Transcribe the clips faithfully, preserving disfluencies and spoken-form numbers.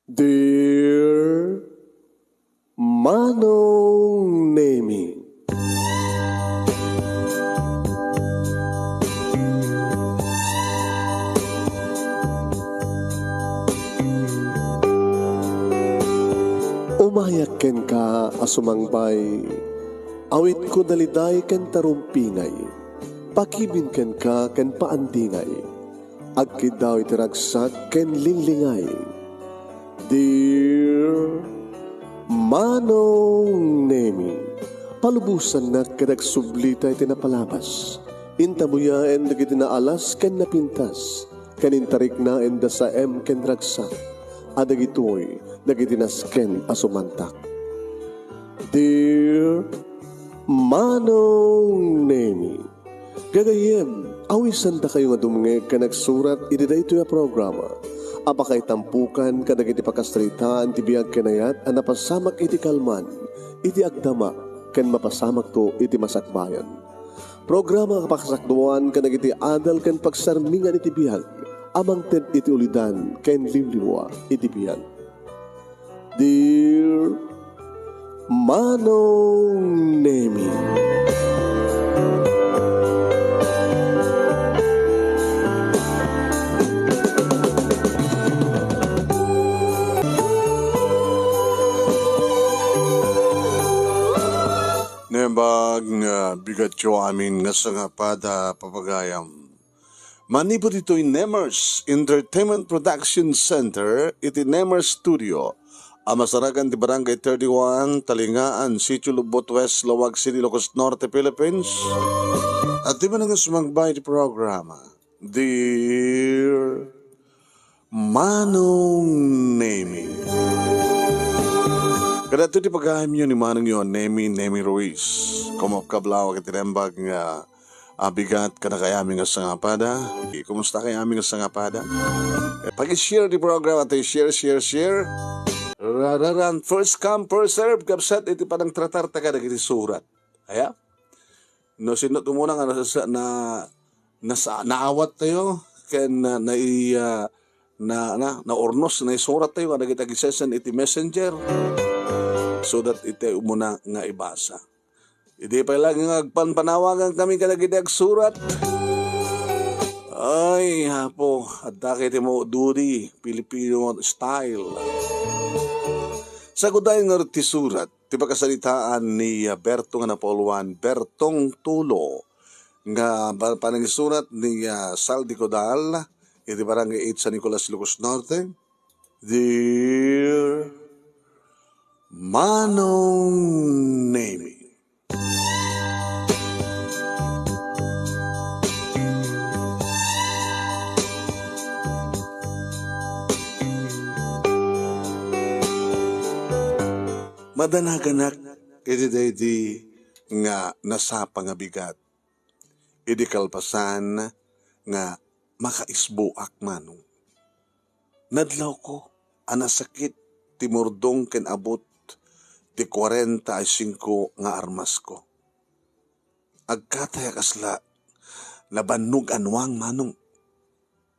Dear Manong Nemi. Umayak kenka a sumangbay, awitko daliday ken tarumpingay, pakibin kenka ken paandingay. Agkiddaw iti ragsak ken linglingay. Dear Manong Nemi, palubosannak ket agsublita iti napalabas. Intabuyaen dagiti naalas ken napintas, ken intariknaen da saem ken ragsak, a dagitoy dagiti nasken a sumantak. Dear Manong Nemi, gagayyem, awisandakayo nga dumngeg ken agsurat iti daytoy a programa a pakaitampukan kadagiti pakasaritaan ti biag ken ayat a napasamak iti kalman, iti agdama, ken mapasamakto iti masakbayan. Programa a pakasakduan kadagiti adal ken pagsarmingan iti biag a mangted iti ulidan ken limlimua iti biag. Dear Manong Nemi. Naimbag nga bigatyo amin nga sangapada, papagayam. Manipud ditoy Nemers Entertainment Production Center iti Nemers Studio a masarakan ti Barangay thirty-one, Talingaan, Sitio Lubot West, Laoag City, Ilocos Norte, Philippines. At di man nga sumangbay ti programa, Dear Manong Nemi. Kadagitoy ti pagayamyo ni Manongyo a Nemi, Nemi Ruiz. Kumapkablaw iti naimbag nga a bigat kadakayo amin nga sangapada. Kumusta kayo amin nga sangapada? Eh, pag-share di program at share, share, share. Rararan, first come, first serve, kabsat iti panangtratar ta kadagiti surat. Aya? No, sino ti umuna nga nasa-, na, nasa-, naawat tayo, ken na, nai-, ah, na, na, naurnos, naisurat tayo, kadagiti agsesen iti messenger, so that iti umuna nga ibasa. Idi pay lang nga agpanpanawagan kami kadagiti agsurat. Ay, Apo, adda kay ti mo, Dudi, Filipino style. Sagudayen nga ti surat, ti pakasaritaan ni, ah, Berto nga napauluan, Bertong Tulo, nga ba-, panangisurat ni, ah, Sal Dicodal, iti Barangay eight San Nicolas, Ilocos Norte. Dear Manong Nemi. Madanaganak iti daydi nga nasapa nga bigat. Idi kalpasan nga makaisboak, Manong. Nadlawko a nasakit ti murdong ken abut ti kuarenta y singko nga armasko. Agkatay a kasla nabannog a nuang, Manong,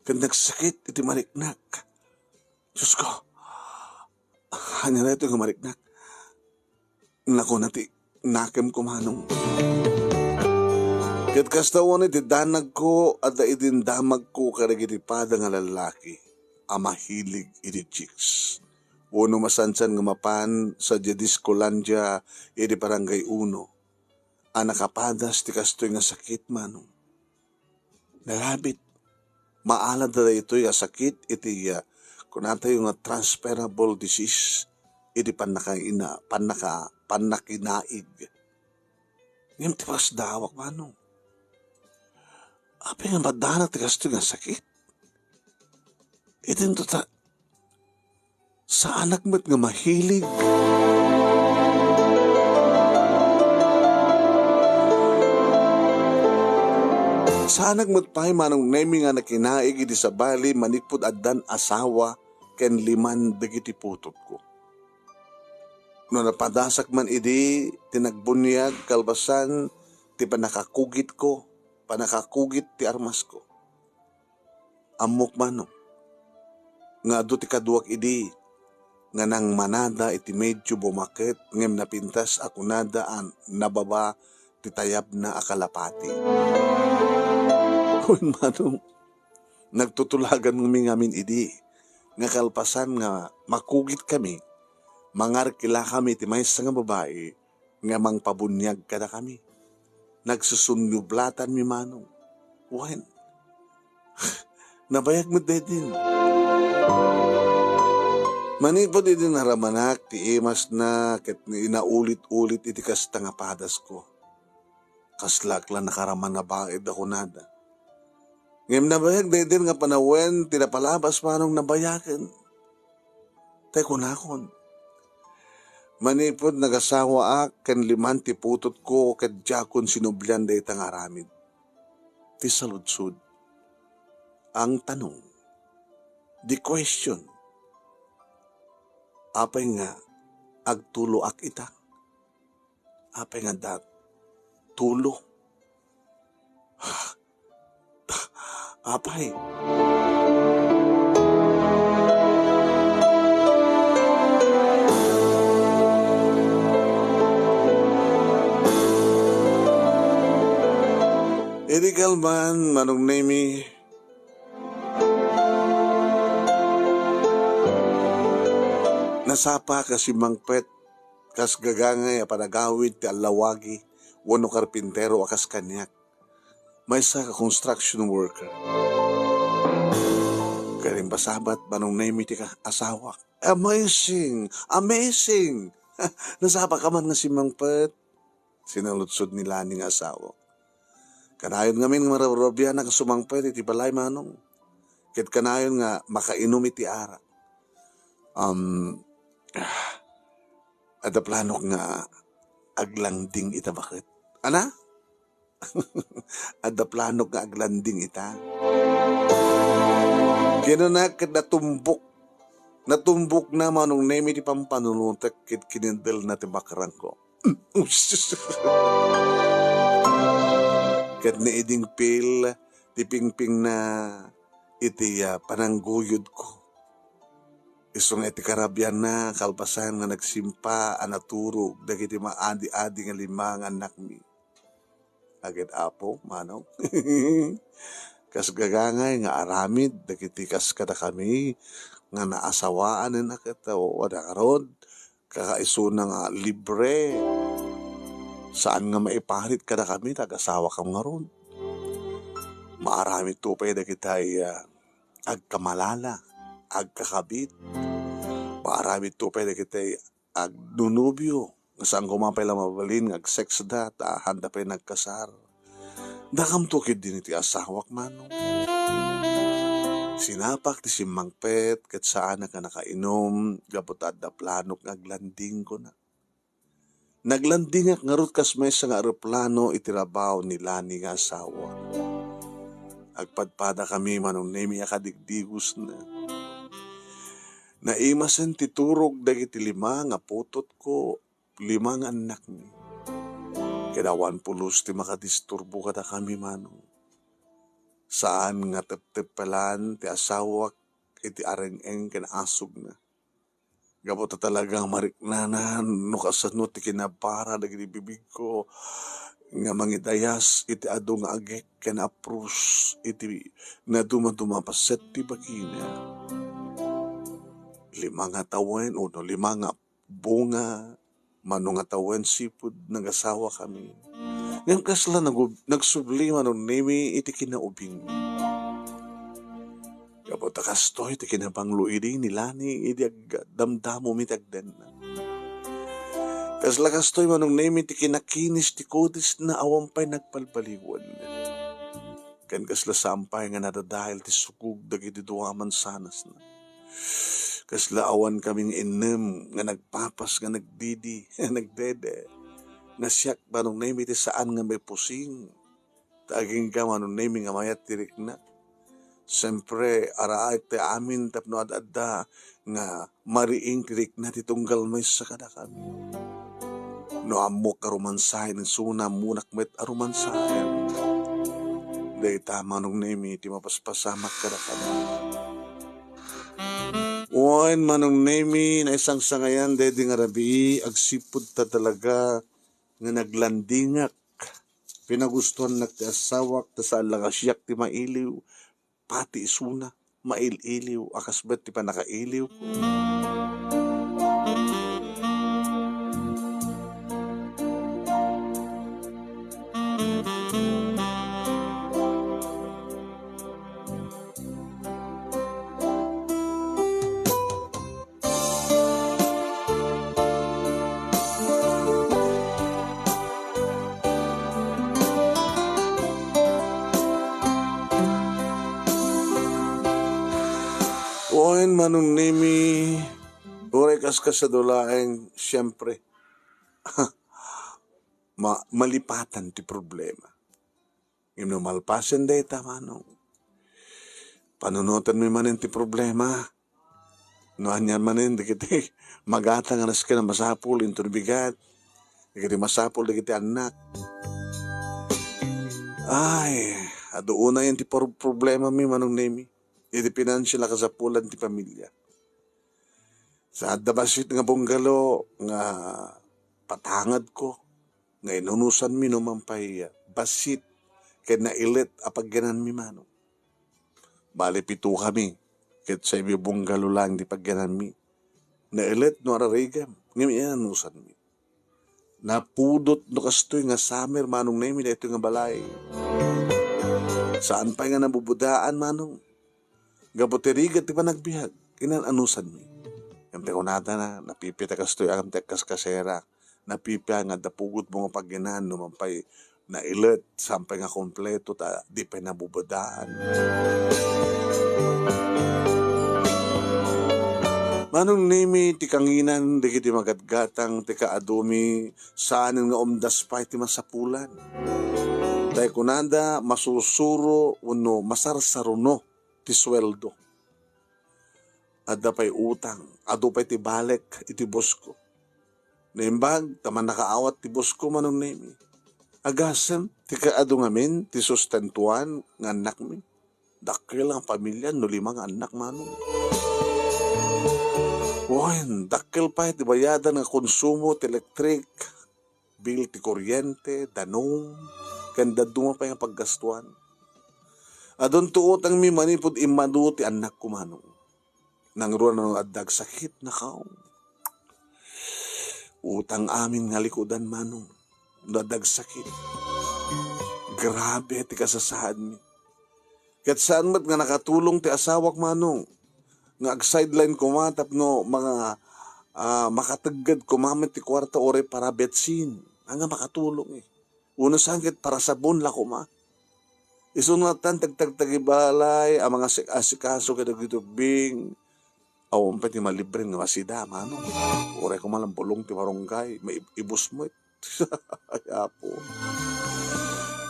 ken nagsakit iti mariknak. Diosko, ania daytoy nga mariknak? Nakuna ti nakemko, Manong. Ket kasta unay ti danagko, adda idin damagko kadagiti pada nga lallaki a mahilig iti chicks. Wenno masansan nga mapan sadiay Discolandia iti Barangay Uno a nakapadas ti kastoy nga sakit, Manong. Nalabit. Maalada daytoy a sakit iti, ah, kunatayo nga transferable disease iti pannakaina-, pannaka-, pannakinaig. Ngem ti pakasdawak, Manong, apay nga madanak ti kastoy nga sakit? Idinto ta Saanak met nga mahilig. Saanak met pay, Manong Nemi, nga nakinaig iti sabali manipud addan asawa ken liman dagiti putotko. No napadasak man idi ti nagbuniag kalpasan ti pannakakugitko, pannakakugit ti armasko. Ammok, Manong, nga adu ti kaduak idi, nga nangmanada iti medio bumaket ngem napintas a kunada a nababa ti tayabna a kalapati. Wen, Manong, nagtutulaganmi ngamin idi nga kalpasan nga makugitkami, mangarkilakami iti maysa nga babai nga mangpabuniag kadakami. Nagsusunyublatanmi, Manong. Wen, nabayag met daytoy. Manipud idi naramanak ti imasna ket inaulit-ulit iti kasta nga padasko. Kaslaak la nakaraman a baet a kunada. Ngem nabayag daytoy nga panawen ti napalabas, Manong, nabayagen. Tay kunakon, manipud nagasawaak ken liman ti putotko ket diakon sinublian dayta nga aramid. Ti saludsod, ang tanong, the question, apay nga agtuloak ita? Apay nga adda tulo? Apay. Idi kalman, Manong Nemi, nasapaak a simmangpet kas gagangay a panagawid ti allawagi wenno karpintero a kas kaniak. Maysa ka construction worker. Ket impasabat, Manong Nemi, ti ka-, asawak. Amazing! Amazing! Nasapa ka man nga simmangpet? Sinaludsod ni Lani nga asawa. Kanayon ngamin nga marabarabianak a sumangpet iti balay, Manong. Ket kanayon nga makainom iti arak. Um, ah, adda planok nga aglanding ita baket. Ana? Adda planok nga aglanding ita. Kinuna ket natumbok. Natumbokna, Manong Nemi, ti pampanunotek ket kinindilna ti bakrangko. Ket naidingpil ti pingpingna iti, ah, panangguyodko. Isu nga iti karabianna, kalpasan nga nagsimpa a naturog dagiti maadi-adi nga lima nga annakmi. Aget Apo, Manong. Kas gagangay nga aramid dagiti kas kadakami nga naasawaan ket, o, adda ngarud, kakaisuna nga libre. Saan nga maiparit kadakami, nagasawa kam ngarud. Maaramid to pay dagitay, ah, agkamalala, agkakabit. Maaramid to pay dagitay agnunubio, nga saan koma pay la mabalin nga agsex da, ta haanda pay nagkasar. Dakamto ketdin iti asawak, Manong. Sinapak ti simmangpet, ket saanak a nakainom, gapu ta adda planok nga aglanding, kuna. Naglandingak ngarud kas maysa nga eroplano iti rabaw ni Lani nga asawa. Agpadpadakami, Manong Nemi, a kadigdigosna. Naimasen ti turog dagiti lima nga putotko, lima nga annakmi. Ket awan pulos ti makadisturbo kadakami, Manong. Saan nga tepteppelan ti asawak iti areng-eng ken asugna. Gapu ta talaga nga mariknana no kasano ti kinabara dagiti bibigko nga mangidayas iti adu nga agek ken apros iti nadumaduma paset ti bagina. Lima nga tawen, o no, lima nga bunga, mano nga tawen sipud nagasawakami. Ngem kasla nagub-, nagsubli, Manong Nemi, iti kinaubingmi. Gapu ta kastoy ti kinabanglo idi ni Lani idi agdamdamom iti agdenna. Kasla kastoy, Manong Nemi, ti kinakinis ti kodisna awan pay nagbalbaliwen. Ken kasla saan pay nga nadadael ti sukog dagiti dua a mansanasna. Kasla awan kami nga innem nga nagpapas nga nagdidi, nagdede. Nga siak, Manong Nemi, ti saan nga maipusing. Ta agingga, Manong Nemi, nga mayat ti riknak. Siempre, araek ti amin tapno ad-adda nga mariing ti rikna ti tunggal maysa kadakami. No ammok a rumansaen, isuna ammonak met a rumansaen. Dayta, Manong Nemi, ti mapaspasamak kadakami. Wen, Manong Nemi, naisangsangayan daydi nga rabii, agsipud ta talaga nga naglandingak. Pinagustuannak ti asawak, ta saan la nga siak ti mailiw, pati isuna, mail-iliw, a kas met ti pannakailiwko. Wen, Manong Nemi, uray kaskasado laeng, siyempre, ma-, malipatan ti problema. Ngem no malpasen dayta, Manong, panunotenmi manen ti problema. No ania manen dagiti magatang a nasken a masapul inton bigat, dagiti masapul dagiti annak. Ay, adu unayen ti par-, problemami, Manong Nemi. Iti pinansial a kasapulan ti pamilia. Sa adda bassit nga bungalo nga patangedko, nga inunusanmi no man pay bassit ken nailet a pagyananmi, Manong. Bali, pito kami, ket sa ibubungalo laeng ti pagyananmi. Nailet no ararigem, ngem inanusanmi. Napudot no kastoy nga summer, Manong Nemi, daytoy nga balay. Saan pay nga nabubudaan, Manong. Gapu ti rigat ti panagbiag, inan-anusanmi. Ngem ti kunada na, napipia ta kastoy, ngem ti agkaskasera. Napipia nga adda pugotmo nga pagyanan, no man pay nailet, saan pay nga kompleto, ta di pay nabubudaan. Manong Nemi, ti kanginan dagiti magatgatang ti kaadumi, saanen nga umdas pay ti masapulan. Tay kunada, masusuro wenno masarsaruno ti sueldo. Adda pay utang, adu pay ti balek iti bosko. Naimbag ta mannakaawat ti bosko, Manong Nemi. Agasem ti kaadu ngamin ti sustentuan nga annakmi. Dakkel nga pamilia no lima nga annak, Manong. Wen, dakkel pay ti bayadan nga konsumo ti elektrik, bill ti kuryente, danum, ken dadduma pay nga paggastuan. Adunto utangmi manipud immadu ti annakko, Manong. Nangruna no adda agsakit, nakaw. Utang amin nga likudan, Manong. No adda agsakit. Grabe ti kasasaadmi. Ket saan met nga nakatulong ti asawak, Manong, nga ag-sideline koma tapno mga, ah, makategged koma met ti kuarta uray para betsin. Ania makatulong, eh. Wenno saan ket para sabon la koma. Isu nga tan tagtagtagibalay a mga sik-, asikaso kadagiti ubbing. Awan pay ti malibre nga masida, Manong. Uray koma lang bulong ti barangay, maib-ibus met. Ay, Apo.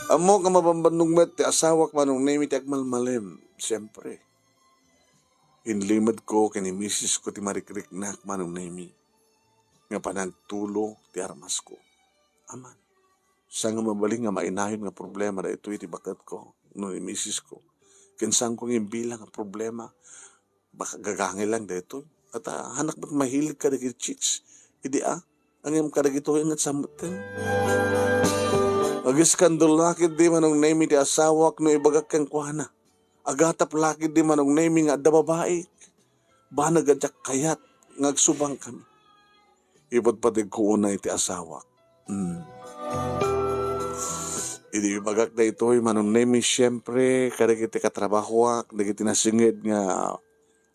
Ammok nga mabambannong met ti asawak, Manong Nemi, ti agmalmalem. Siyempre, inlimedko ken ni misisko ti marikriknak, Manong Nemi, nga panagtulo ti armasko. Aman. Saan nga mabalin nga mainayon nga problema daytoy ti baketko wenno ni misisko. Ken saanko nga imbilang nga problema. Baka gagangay lang daytoy. Ket, ah, hanak met mahilig kadagiti chicks. Idi, ah, ngem kadagitoy met sa metten. Agiskandal la ketdi, Manong Nemi, ti asawak no ibagak kenkuana. Agatap la ketdi, Manong Nemi, nga adda babaik. Banag a diak kayat nga agsubangkami. Ipatpategko unay ti asawak. Hmm. Idi ibagak daytoy, Manong Nemi, siyempre, kadagiti katrabahoak, dagiti nasinged nga,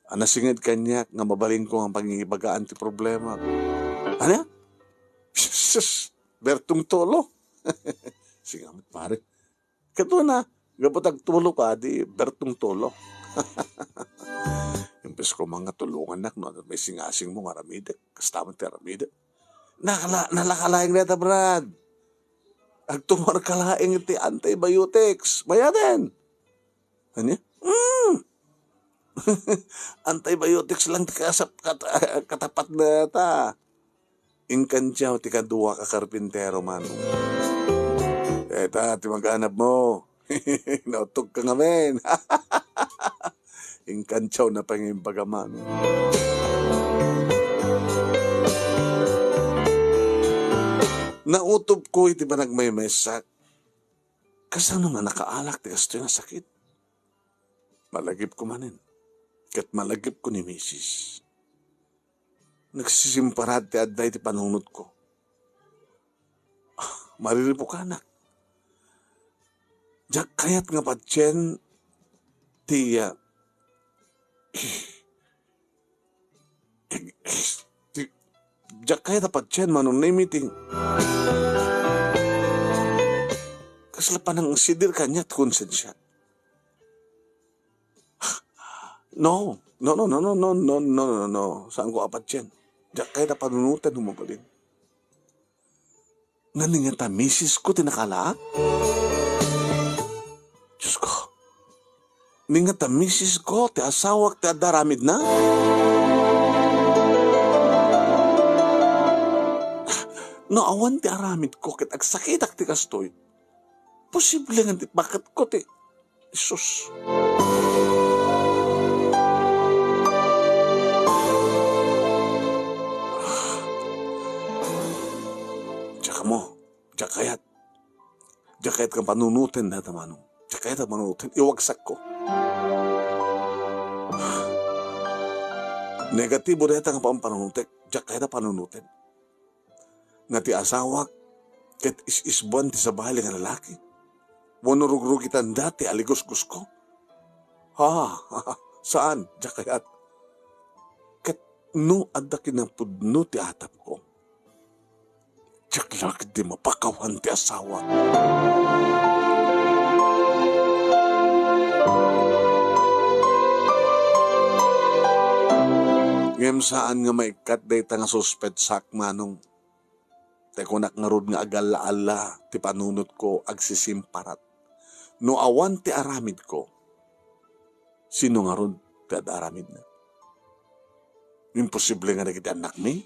a, nasinged kaniak nga mabalinko nga pangibagaan ti problema. Ania? Sus! Bertong Tolo? Sige met, pare. Ket kuna, gapu ta agtulo ka, di bertong tulo. Imbes ko man nga tulongannak no ania may singasingmo nga aramidek, kasta met ti aramidek. Nakala-, nalaka laeng dayta, Brad. Agtumar ka laeng iti antibiotics. Bayaden. Ania? Mm. Antibiotics lang ti kasap-, kat-, katapat dayta. Inkantiaw ti kaduak a karpintero, Manong. Dayta ti maganabmo. Nauttog ka ngamin. Inkantiawna pay nga imbaga, Mano. Nautobko iti panagmaymaysak. Kasano nga nakaalak ti kastoy nga sakit? Malagipko manen. Ket malagipko ni misis. Nagsisimparat ti adda iti panunotko. Ah, mariripukanak. Diak kayat nga patien ti, ah, ti, diak kayat a patien, Manong Nemi, ti kasla panangsidir kaniak ti konsensiak. No. No, no, no, no, no, no, no, no, no. Saanko a patien. Diak kayat a panunoten no mabalin. Nga ni ngata misisko ti nakalaak? Diosko. Ni ngata misisko ti asawak ti adda aramidna? No awan ti aramidko ket agsakitak ti kastoy, posible nga ti baketko ti Jesus. Diak ammo, diak kayat. Diak kayat nga panunoten dayta, Manong. Diak kayat a panunoten. Iwagsakko. Negatibo dayta nga pampanunotek. Diak kayat a panunoten. Nga ti asawak ket is-isbuan ti sabali nga lalaki. Wenno rugrugitanda ti aligusgusko. Ha, saan, diak kayat. Ket no adda kinapudno ti atapko, diak la ketdi mapakawan ti asawak. Ngem saan nga maikkat dayta nga suspetsak, Manong. Ti kunak ngarud nga agalla-alla ti panunotko agsisimparat. No awan ti aramidko, sino ngarud ti ad-aramidna? Imposible nga dagiti annakmi?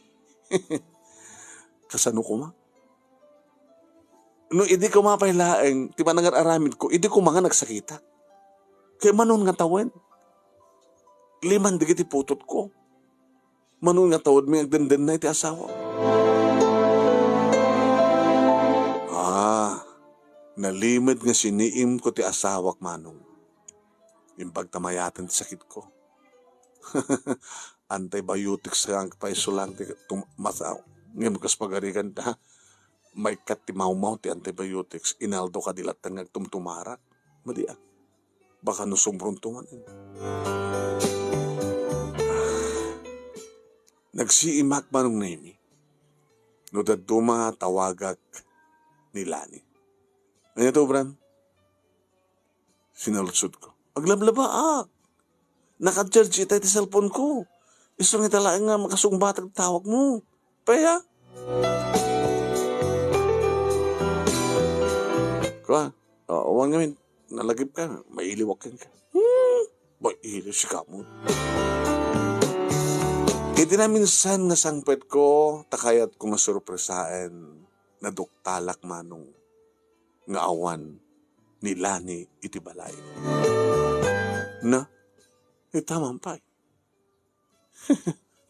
Kasano koma? No idi koma pay laeng ti panangar-aramidko, idi koma nga nagsakitak. Kaya manon nga tawen. Liman dagiti putotko. Manon nga tawen mi agdendennay ti asawa. Ah, nalimed nga siniimko ti asawak, Manong. Imbag ta mayaten ti sakitko. Antibiotics nga agpaiso lang ti tum-, masa-, ngem kas pagarigan ta, maikkat ti mawmaw ti antibiotics, inaldo kadi latta nga agtumtumarak. Madi a. Baka no sumrunto man. Nagsiimak, Manong Nemi. No dadduma, tawagak ni Lani. Ania ti ubram? Sinaludsodko. Aglablabaak. Naka-charge itay ti cellphone ko. Isu nga ita laeng nga makasungbatak ti tawagmo. Pay, ha? Kua, o, awan ngamin. Nalagipka, mailiwak kenka. Hmm, maili sika mo. Iti naminsan nga sangpetko, ta kayatko nga sorpresaen, naduktalak, Manong, nga awan ni Lani iti balay. Na, ita man pay.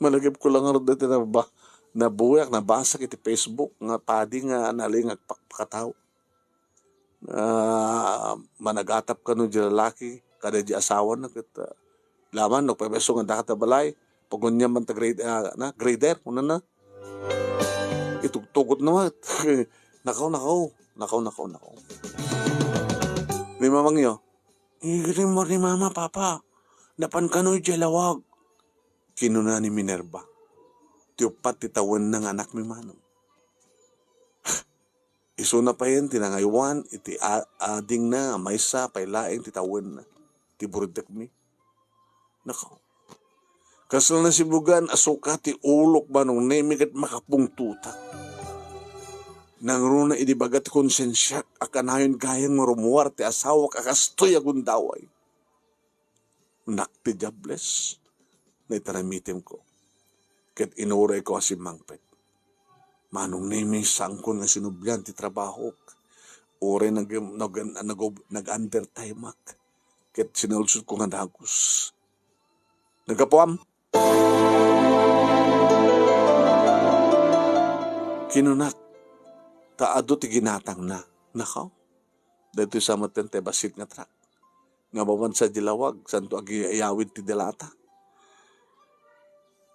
Malagipko la ngarud dayta naba-, nabuyak, nabasak iti Facebook nga padi nga nalingag pakpakataw. Ah, managatap kano di lalaki, kada di asawana ket, ah, laman no payso nga data balay, pagunyan man ta grade, ah, na, grader, una na. Itugtugot na met. Nakaw, nakaw, nakaw, nakaw, nakaw. Ni mamangyo, "Igirim mo ni mama, papa. Napan kano idiay lawag," kinuna ni Minerva. Ti uppat ti tawenna nga anakmi, Manong. Isuna payen ti nangaywan iti a-, adingna a maysa pay laeng ti tawenna, ti burutekmi. Nako. Kasla nasibugan a suka ti ulok, Manong Nemi, ket makapungtotak. Nangruna idi baga ti konsensiak a kanayon gayam nga rummuar ti asawak a kastoy a gundaway. Nak ti Diables, naitaramidemko. Ket inurayko a simmangpet. Manong Nemi, saankon nga sinublian ti trabahok. Uray nag-, nag-, nag-, nag-undertimeak. Ket sinaludsodko nga dagus. Naggapuam? Kinunak, ta adu ti ginatangna. Nakaw, daytoy sa metten ti bassit nga truck. Nga mapan sadiay lawag, santo agiyawid ti dalata.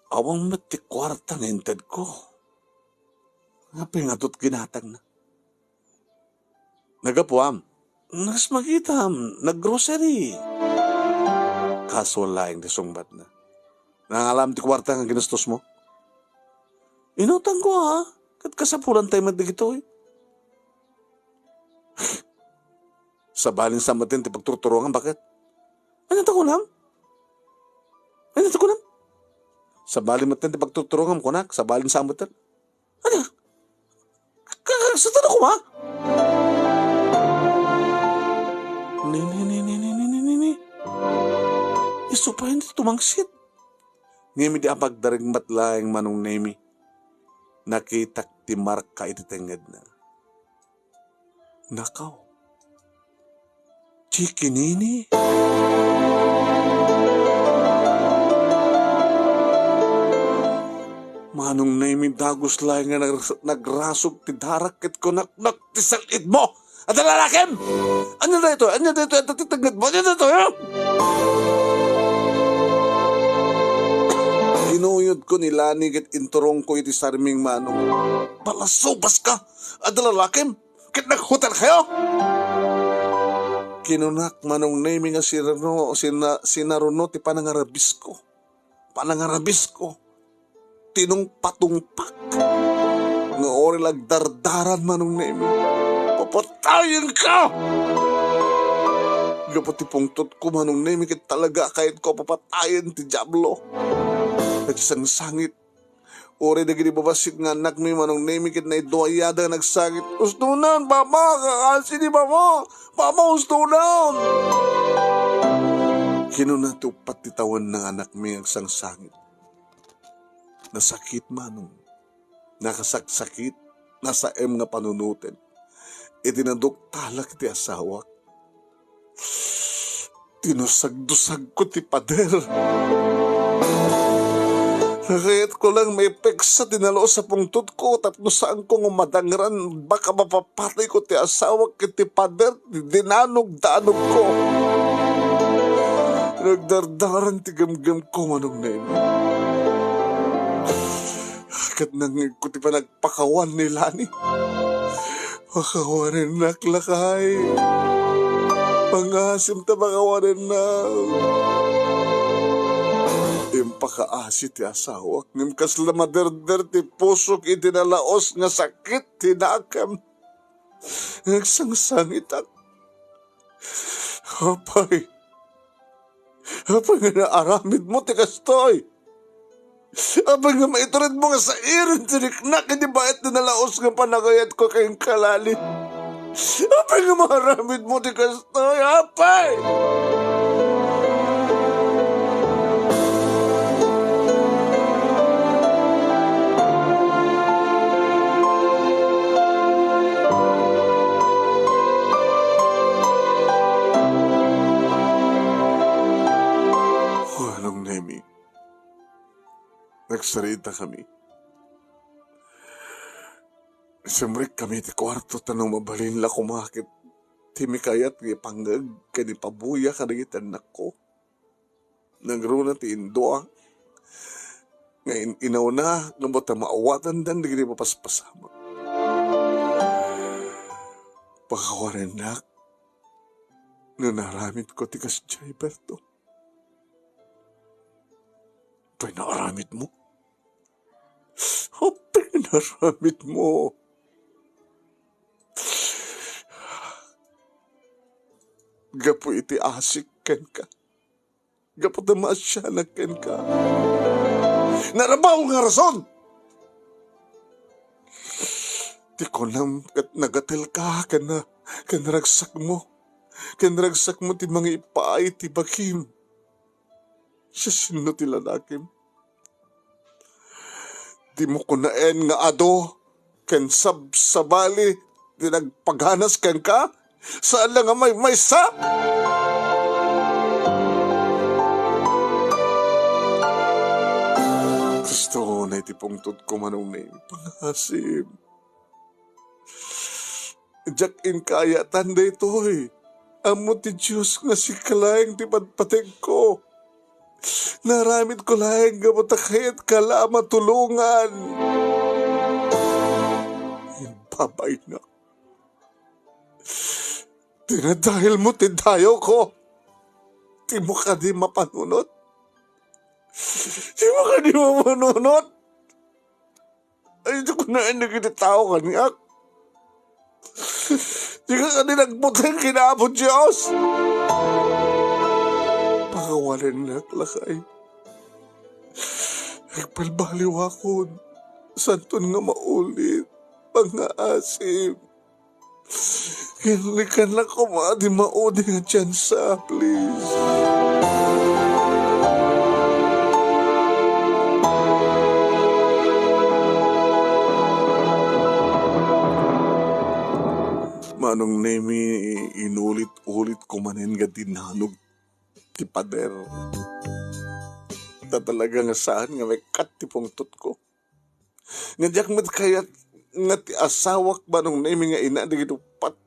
Awan met ti kuarta nga intedko. Apay nga adu ti ginatangna? Naggapuam? Nasmagitam, naggrocery. Casual laeng ti sungbatna. Nangalam ti kuarta nga ginastos mo? Inutangko, ha? Ket kasapulantay met dagitoy. Sabalin sa metten ti pagturturongam, baket? Ania ti kunam? Ania ti kunam? Sabalin metten ti pagturturongam, kunak, sabalin sa metten. Ania? Ka-, ka-, saan ako, ma? Ni, ni, ni, ni, ni, ni, ni, ni, ni. Isu pay ti tumangsit. Ngem idi apagdareng met laeng Manong Nemi, nakitak ti marka iti tengngedna. Nakaw. Chikinini? Manong Nemi, dagus laeng nga nag-, nagrasog ti darak ket kunaknak ti sal-idmo. Adda lalakim! Ania daytoy? Ania daytoy? Adda ti tengngedmo? Ania daytoy, ha? Kinuyodko ni Lani ket inturongko iti sarming, Manong. Palasubas ka! Adda lalakim? Ket naghotel kayo? Kinunak, Manong Nemi, nga sinaruno, sina-, sinaruno ti panangarabisko. Panangarabisko. Tinungpatungpak. Nga uray la agdardaran, Manong Nemi, papatayenka! Gapu ti pungtotko, Manong Nemi, ket talaga a kayatko a papatayen ti Diablo. Nagsangsangit. Uray dagiti babassit nga annakmi, Manong Nemi, ket naiduayada nga nagsangit, "Ustonan, Papa! Kaasi ni Papa! Papa, ustonan!" Kinuna ti uppat ti tawen nga annakmi nga agsangsangit. Nasakit, Manong. Nakasaksakit, nasaem nga panunoten. Iti naduktalak ti asawak, tinusagdusagko ti pader. Nakayatko lang maipeksa ti nalaos a pungtotko tapno saanko nga madangran, baka mapapatayko ti asawak ket ti pader ti dinanog-danogko. Nagdardaran ti gemgemko, Manong Nemi. Ket nangngegko ti panagpakawan ni Lani. Pakawanennak, lakay. Pangasim ta pakawanennak. Impakaasi ti asawak, ngem kasla maderder ti pusok iti nalaos nga sakit ti nakem. Nagsangsangitak. Apay, apay nga naaramidmo ti kastoy? Apay nga maituredmo nga sairen ti riknak iti bayat ti nalaos nga panagayatko kenka, Lani? Apay nga maaramidmo ti kastoy? Apay! Manong Nemi, nagsaritakami. Simrekkami iti kuarto, ta no mabalin la koma ket ti mikayat nga ipangngeg ken ipabuya kadagiti annakko. Nangruna ti indua nga in-inawna, ngem ta maawatandan dagiti mapaspasamak. Pakawanennak no naaramidko ti kasdiay, Berto. Apay nga naaramidmo? Apay nga naaramidmo? Gapu iti asik kenka. Gapu ta maasianak kenka. Narabaw nga rason! Ti kunam ket nagatelka ken, ken ragsakmo. Ken ragsakmo ti mangipaay ti bagim. Siasino ti lalakim? Dimo kunaen nga adu ken sabsabali ti nagpaganas kenka? Saan la nga maymaysa? Iti pungtotko, Manong Nemi, pangasim. Diak inkayatan daytoy. Ammo ti Dios nga sika laeng ti patpategko. Naaramidko laeng gapu ta kayatka la a matulongan. Imbabainak. Dinadahilmo ti dayawko. Dimo kadi mapanunot? Dimo kadi mapanunot? Ay, iti kunaen dagiti tao kaniak. Dika kadi nagbuteng ken Apo Dios? Pakawanennak, lakay. Agbalbaliwakon. Saanton nga maulit. Pangngaasim. Ken-, kenka koma ti maudi nga tsansa, please. Manong Nemi, inulit-ulit ko manen nga dinanog ti pader. Ta talaga nga saan nga maikkat ti pungtotko. Nga diak met kayat nga ti asawak, Manong Nemi, nga ina dagiti uppat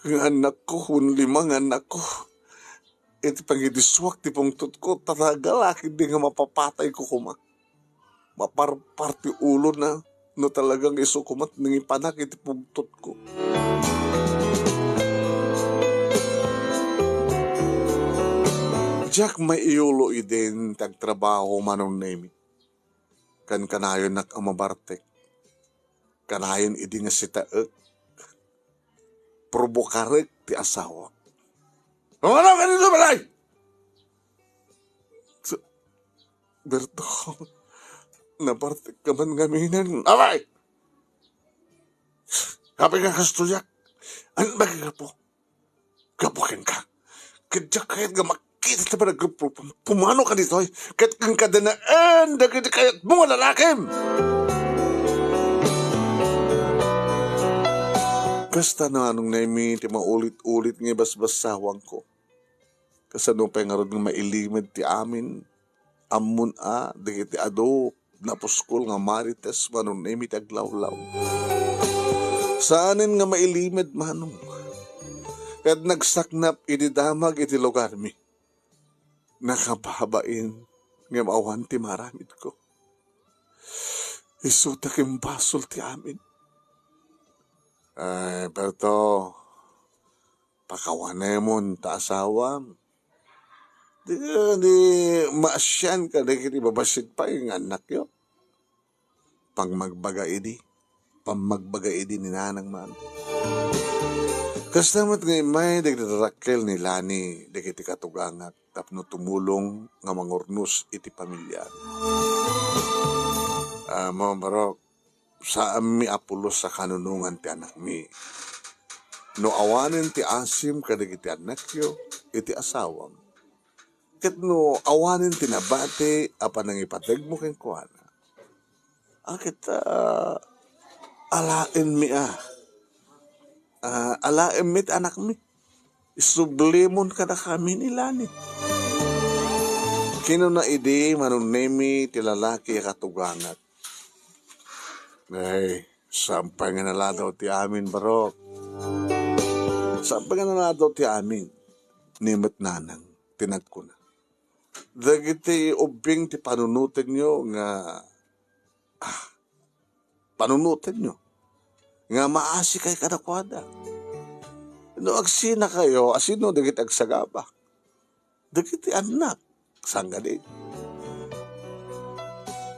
nga annakko, wen lima nga annakko. Iti pangidisuak ti pungtotko, talaga la ketdi nga mapapatayko koma. Maparpar ti ulona no talaga nga isu koma ti nangipanak iti pungtotko. Diak maiyulo idin ti agtrabaho, Manong Nemi. Kan-, kanayonnak a mabartek. Kanayon idi nga sitaek, probokarek ti asawa. Umano ka ditoy balay! Berto, nabartek ka man ngaminen. Away! Apay nga kastoyak? Ano ba gapu? Gapu kenka. Ket diak kayat nga makita ti panagruprupam. Pumano ka ditoy, ket inkadanaen dagiti kayatmo nga lalakim. Kasta, Manong Nemi, ti maulit-ulit nga ibasbassawangko. Kasano pay ngarud nga mailimed ti amin? Ammon a dagiti adu napuskol nga marites, Manong Nemi, ti aglawlaw. Saanen nga mailimed, Manong. Ket nagsaknap idi damag iti lugarmi. Nakababain ngem awan ti maaramidko. Isuta ken basol ti amin. Ay, Berto, pakawanemon ta asawam. Di, di maasian kadagiti babassit pay nga annakyo. Pammagbaga idi, pammagbaga idi ni Nanang man. Kasta met nga immay dagiti tarakkel ni Lani dagiti katugangak tapno tumulong nga mangurnos iti pamiliami. Ammom, barok, saanmi a pulos a kanunongan ti anakmi. No awanen ti asim kadagiti annakyo iti asawam, ket no awanen ti nabati a panangipategmo kenkuana, a ket, ah, alaenmi a, ah, alaenmi ti anakmi. Isublimon kadakami ni Lani. Kinuna idi, Manong Nemi, ti lalaki a katugangak. Ay, saan pay nga naladaw ti amin, barok. Saan pay nga naladaw ti amin. Ni met Nanang, ti nagkuna. Dagiti ubbing ti panunotenyo nga, ah, panunotenyo nga maasikay kadakuada. No agsinakayo, asino dagiti agsagaba? Dagiti annak. Saan kadi?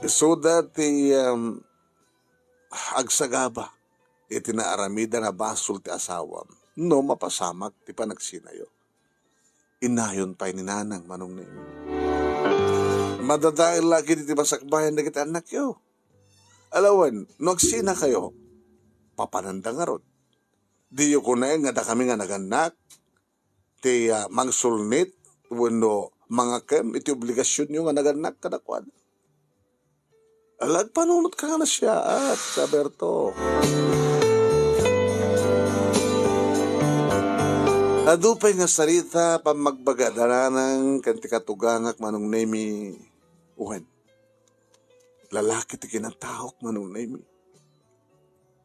Isuda ti, um, agsagaba iti naaramidda a basol ti asawam no mapasamak ti panagsinayo. Inayon pay ni Nanang, Manong Nemi. Madadael la ketdi ti masakbayan dagiti annakyo. Alawen, no agsinakayo, papananda ngarud. Diyo kunaen nga dakami nga nagannak ti, ah, mangsulnit wenno mangakem iti obligasionyo nga nagannak kadakuada. Ala, agpanunot ka nga nasiaat, Berto. Adu pay nga sarita, pammagbaga da Nanang ken ti katugangak, Manong Nemi. Wen, Lalaki ti kinataok, Manong Nemi.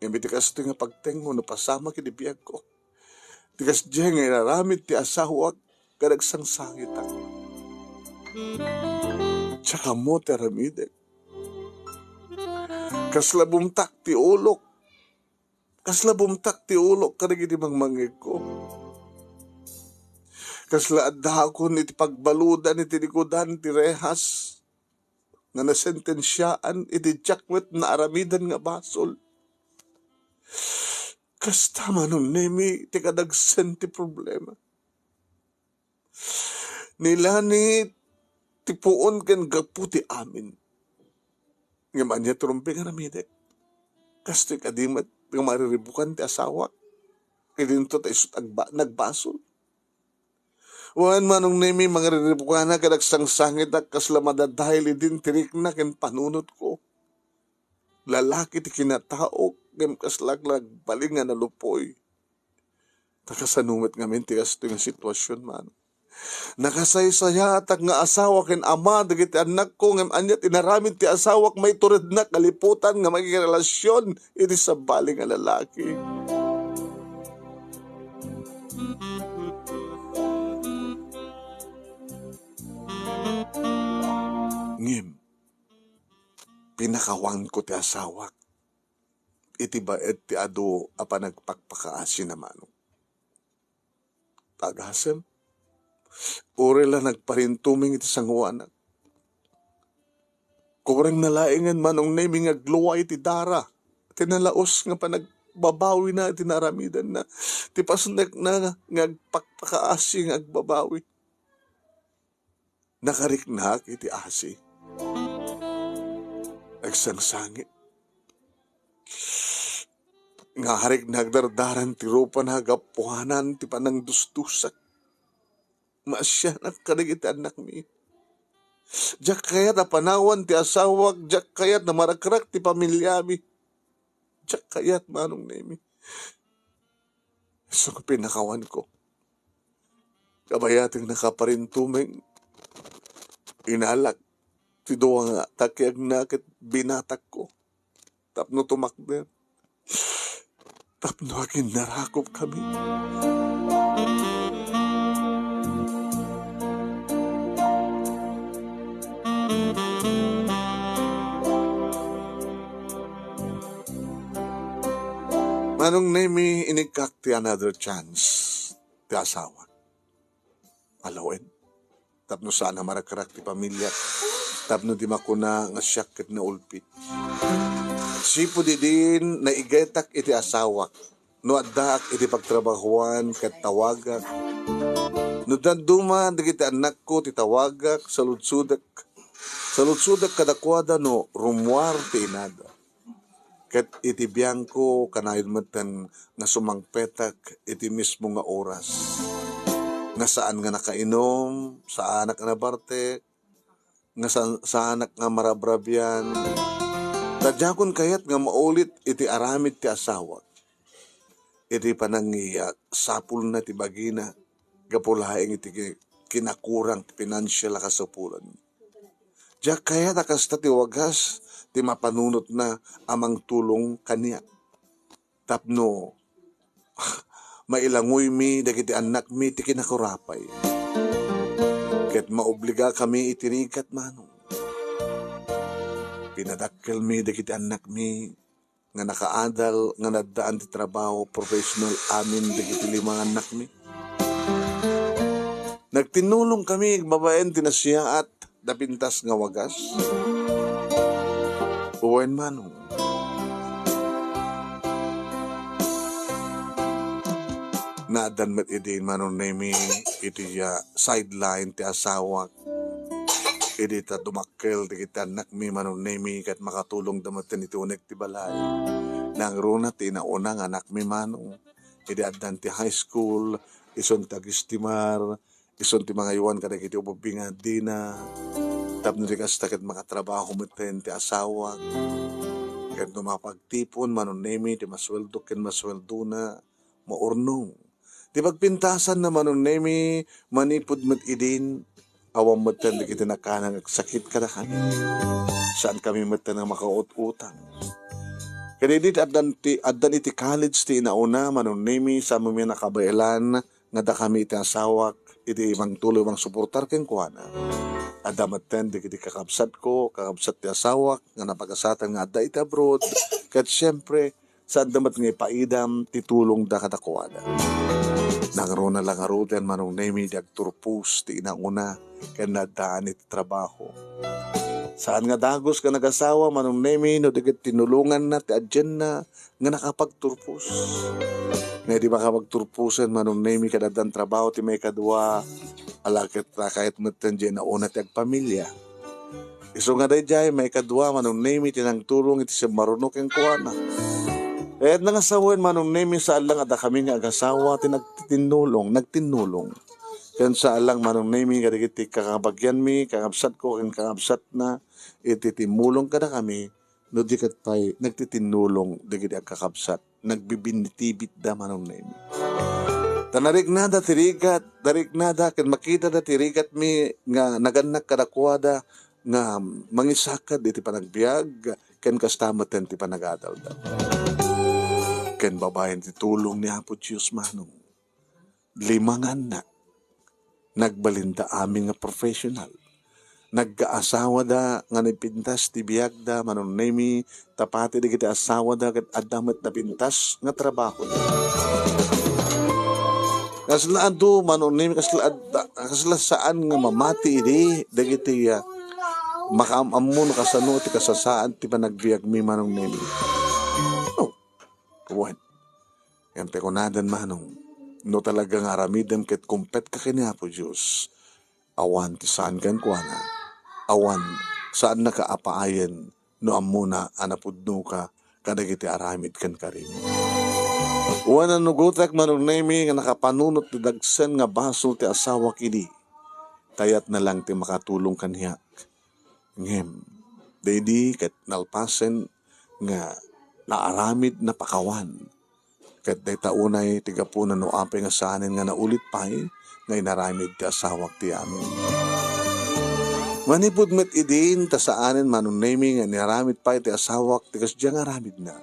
Ngem iti kastoy nga pagtengngo, napasamak iti biagko. Ti kasdiay nga inaramid ti asawak, kadagsangsangit. Diak ammo ti aramidek. Kasla bumtak ti ulok. Kasla bumtak ti ulok kadagiti mangmangngegko. Kasla addaakon iti pagbaludan iti likudan ti rehas nga nasentensiaan iti diak met naaramidan nga basol. Kasta, Manong Nemi, ti kadagsen ti problema. Ni Lani ti puon ken gapu ti amin. Ngem ania ti rumbeng nga aramidek? Kastoy kadi met nga mariribukan ti asawak? Idinto ta isu agba-, nagbasol. Wen, Manong Nemi, mangariribukanak, kadagsangsangit, kasla madadael idin ti rikna ken panunotko. Lalaki ti kinataok, ngem kasla agbalin nga nalupoy. Ta kasano met ngamin ti kastoy nga sitwasyon, Manong? Nakasaysayaatak nga asawa ken ama dagiti annakko, ngem ania ti inaramid ti asawak? Maiturednak a liputan nga makikirelasion iti sabali nga lalaki. Ngem, pinakawanko ti asawak iti baet ti adu a panagpakpakaasina, Manong. Agasem, uray la nagparintumeng iti sangoanak, kurangna laengen, Manong Nemi, nga agluwa iti dara ti nalaus nga panagbabawina iti naaramidanna, ti pasnekna nga agpakpakaasi nga agbabawi. Nakariknak iti asi. Agsangsangit. Nga ariknak dardaran ti rupana gapuanan ti panangdusdusak. Maasianak kadagiti annakmi. Diak kayat a panawan ti asawak, diak kayat a marakrak ti pamiliami. Diak kayat, Manong Nemi. Isu nga pinakawanko. Kabayaten nakaparintumeng, inalak ti dua nga takiagna ket binatakko tapno tumakder, tapno aginnarakupkami. Manong Nemi, inikkak ti another chance ti asawak. Alawen, tapno saan a marakrak ti pamiliak, tapno di makuna nga siak ket naulpi. Sipud idin, naigetak iti asawak. No addaak iti pagtrabahuan ket tawagak. No dadduma dagiti annakko ti tawagak, saludsodek. Saludsodek kadakuada no rummuar ti inada. Ket iti biangko, kanayon metten nga sumangpetak iti mismo nga oras. Nga saan nga nakainum, saanak a nabartek, nga sa-, saanak nga marabrabian. Ta diakon kayat nga maulit iti aramid ti asawak. Iti panangiyak, sapulna ti bagina, gapu laeng iti ki-, kinakurang ti pinansial a kasapulan. Diak kayat a kasta ti wagas ti mapanunotna a mangtulong kaniak. Tapno mailangoymi dagiti annakmi ti kinakurapay. Ket maobligakami iti rigat, Manong. Pinadakkelmi dagiti annakmi nga nakaadal nga naddaan ti trabaho professional amin dagiti lima nga annakmi. Nagtinnulongkami babaen ti nasiaat da pintas nga wagas. Wen, Manong. Naaddan met idi, Manong Nemi, iti, ah, sideline ti asawak. Idi ta dumakkel dagiti annakmi, Manong Nemi, ket makatulongda metten iti unek ti balay. Nangruna ti inauna nga anakmi, Manong. Idi addan ti high school, isun ti agistimar, isun ti mangaywan kadagiti ububbi nga addina. Tapno di kasta ket makatrabaho metten ti asawak. Ket no mapagtipon, Manong Nemi, ti masueldo ken masueldona, maurnong. Ti pagpintasanna, Manong Nemi, manipud met idin, Awan metten dagiti nakanang agsakit kadakami. Saan kami metten nga makaut-utang. Ket idi addan ti, addan iti college ti inauna, Manong Nemi, saanmi nakabaelan nga dakami iti asawak, iti mangtuloy mangsuportar kenkuana. Adda metten dagiti kakabsatko, kakabsat ti asawak, nga napagasatan nga adda iti abroad, ket siempre, saanda met nga ipaidam ti tulongda kadakuada. Nangruna la ngaruden, Manong Nemi, di agturpos ti inauna ken naaddaan iti trabaho. Saan nga dagus nga nagasawa, Manong Nemi, no di ket tinulonganna ti adianna nga nakapagturpos. Nga idi makapagturposen, Manong Nemi, ket addan trabaho ti maikadua, ala ket kayat metten diay nauna ti agpamilia. Isu nga daydiay, maikadua, Manong Nemi, ti nangtulong iti simmaruno kenkuana. Ket nangasawen, Manong Nemi, saan lang a dakami nga agasawa ti nagtitinnulong, nagtinnulong. Ken saan lang, Manong Nemi, kadagiti kakabagianmi, kakabsatko, ken kakabsatna, iti timmulong kadakami, no di ket pay nagtitinnulong dagiti agkakabsat, nagbibinitibitda, Manong Nemi. Ta nariknada ti rigat, nariknada ken makitada ti rigatmi nga nagannak kadakuada nga mangisaked iti panagbiag ken kasta metten ti panagadalda. Ken babaen ti tulong ni Apo Dios, Manong, limanganna. Nagbalinda amin nga professional. Nagkaasawada nga napintas ti biagda, Manong Nemi, ta pati dagiti asawada ket adda met napintas nga trabaho. Kasla adu, Manong Nemi, kasla adda, kasla saan nga mamati idi dagiti, ah, makaam-ammo no kasano ti kasasaan ti panagbiagmi, Manong Nemi. Oh, wen. Ngem ti kunadan, Manong, no talaga nga aramidem ket kumpet ka ken ni Apo Dios, awan ti saan kenkuana, awan, saannaka a paayen no ammona a napudnoka kadagiti aramid ken karim. Wen, annugotek, Manong Nemi, nga nakapanunot ti dagsen nga basol ti asawak idi. Kayatna lang ti makatulong kaniak. Ngem, daydi ket nalpasen nga naaramid, napakawan. Ket dayta unay ti gapuna no apay nga saanen nga naulit pay nga inaramid ti asawak ti amin. Manipud met idin ta saanen, Manong Nemi, nga inaramid pay ti asawak ti kasdiay nga aramidna.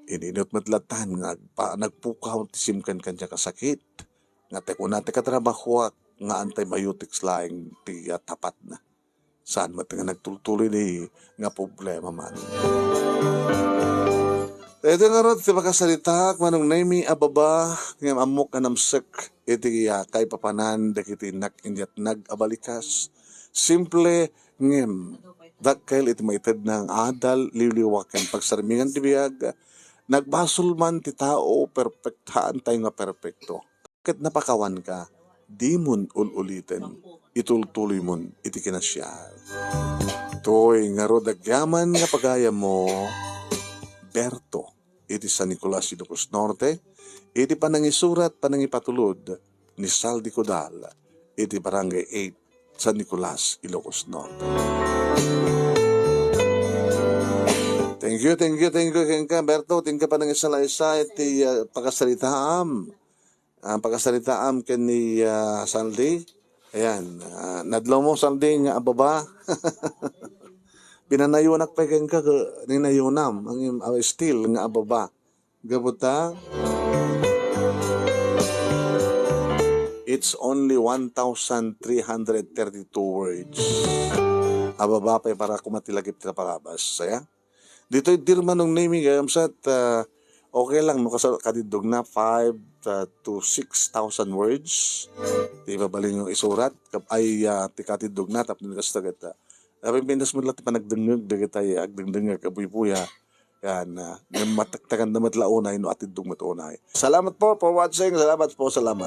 Ininut met lattan nga agpa-, nagpukaw ti simken kaniak a sakit, nga ti kuna ti katrabahoak nga antibiotics laeng ti, ah, tapatna. Saan met nga nagtultuloy di nga problema, Manong. Iti ngarud ti makasaritaak, Manong Nemi, a baba, ngem ammok a namsek iti, ah, kaipapanan dagiti nag-inyatnag a balikas. Simple ngem dakkel iti maitedna nga adal, liwliwa ken pagsarmingan ti biag. Nagbasol man ti tao, perpektaantayo nga perpekto. Ket napakawanka, dimon ul-uliten, itultuloymon iti kinasiar. Toy ngarud agyaman nga pagayammo, Berto, iti San Nicolas, Ilocos Norte, iti panangisurat, panangipatulod ni Saldi Codal, iti Barangay eight, San Nicolas, Ilocos Norte. Thank you, thank you, thank you, kenka, Berto. Thank you, panangisalaysay iti, ah, pakasaritaam. Ah, pakasaritaam ken ni, ah, Saldi. Ayan, ah, nadlaw mo, Saldi, nga ababa. Pinanayonak pay kenka, ke-, ninayonam, ang im-, ah, still nga ababa. Gapu ta, it's only one thousand three hundred thirty-two words. Ababa pay para kumat ti lagip ti naparabas. Saya? Ditoy Dear Manong Nemi, gayam sa, ah, okay lang, no, kasla katiddogna, five, ah, to six thousand words. Ti mabalin nga isurat, kap-, ay, ah, ti katiddogna, tapno kasta ket, ah, napipintas met la ti panagdengngeg, dagiti agdengdengngeg a buybuya. Yan, ah, ngem matektekan da met la unay no atiddog met unay. Salamat po for watching. Salamat po, salamat.